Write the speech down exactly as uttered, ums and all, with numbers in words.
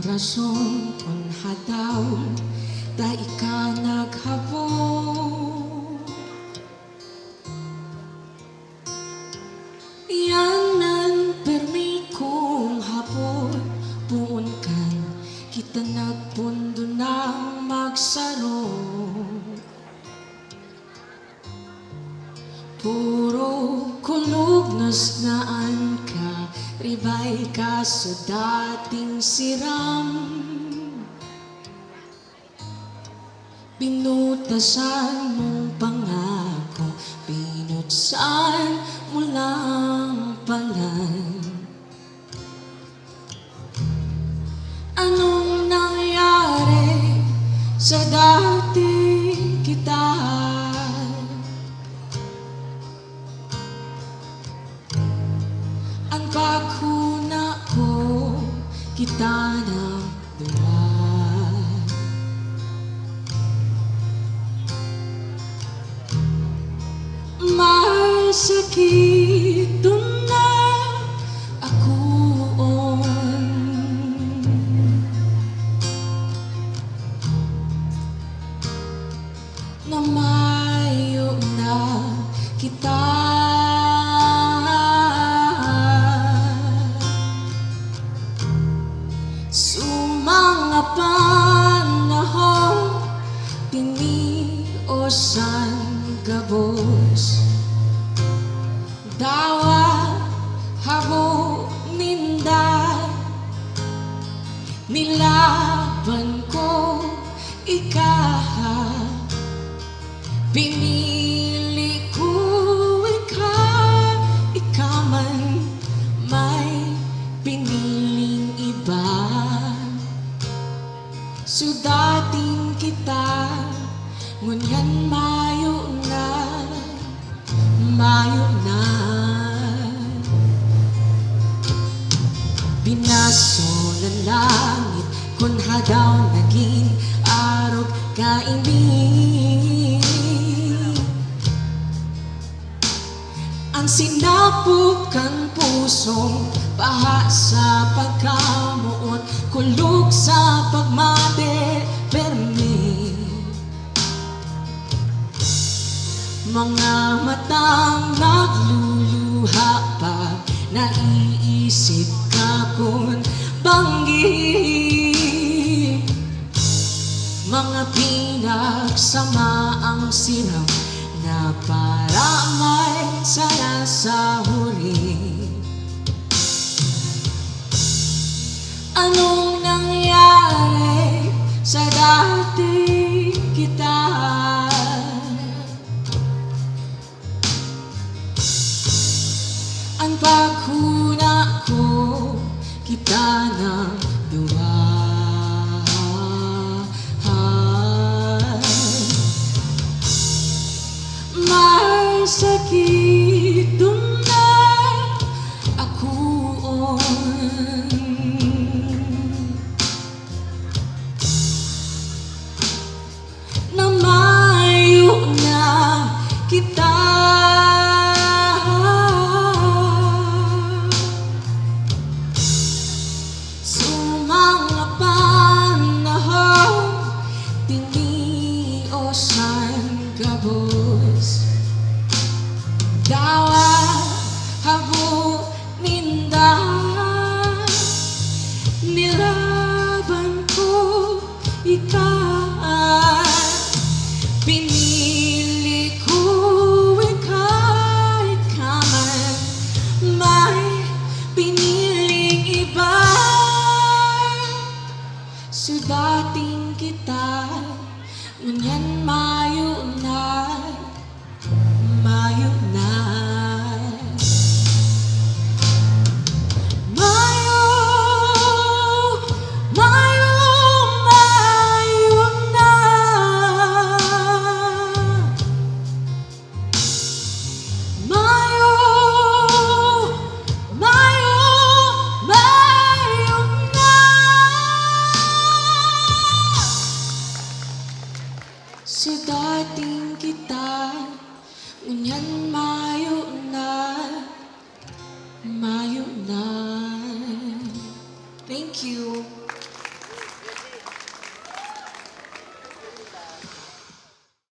rason kun hadaw ta ika naghabot. Iyan an pirmi kong hapot, poon kan kita nagpondo nang magsaro. Puro kulog na sana an karibay ka sa dating siram. Binutasan mong pangako, binutsan mo lang palan. Anong nangyari sa dating kita? An paghona ko, kita na duwa. Masakiton na ako on na mayo na kita. Sa mga panahon, tiniosan gabos. Dawa, habo ninda, nilaban ko ika. Pinili ko ika, ika man may piniling iba. So dating kita, ngunyan mayo na, mayo na. Binaso ng langit kun hadaw nagin arog kaini. An sinapog kan pusong baha sa pagkamoot, kulog sa pagmate, permi. Mga matang nagluluha pa, naiisip ka kun banggi. Mga pinagsamaang siram na paramay sana sa huli. Anong nangyari sa dating kita? An paghona ko, kita na duwa. Masakiton na ako on na mayo na kita. Sa mga panahon, tiniosan gabos. Dawa, habo ninda, nilaban ko ika. Pinili ko ika, ika man may piniling iba. So dating kita, ngunyan mayo na, mayo na. Mayo, mayo, mayo na. Mayo, mayo, mayo na. Sa dating kita, ngunyan mayo na, mayo na.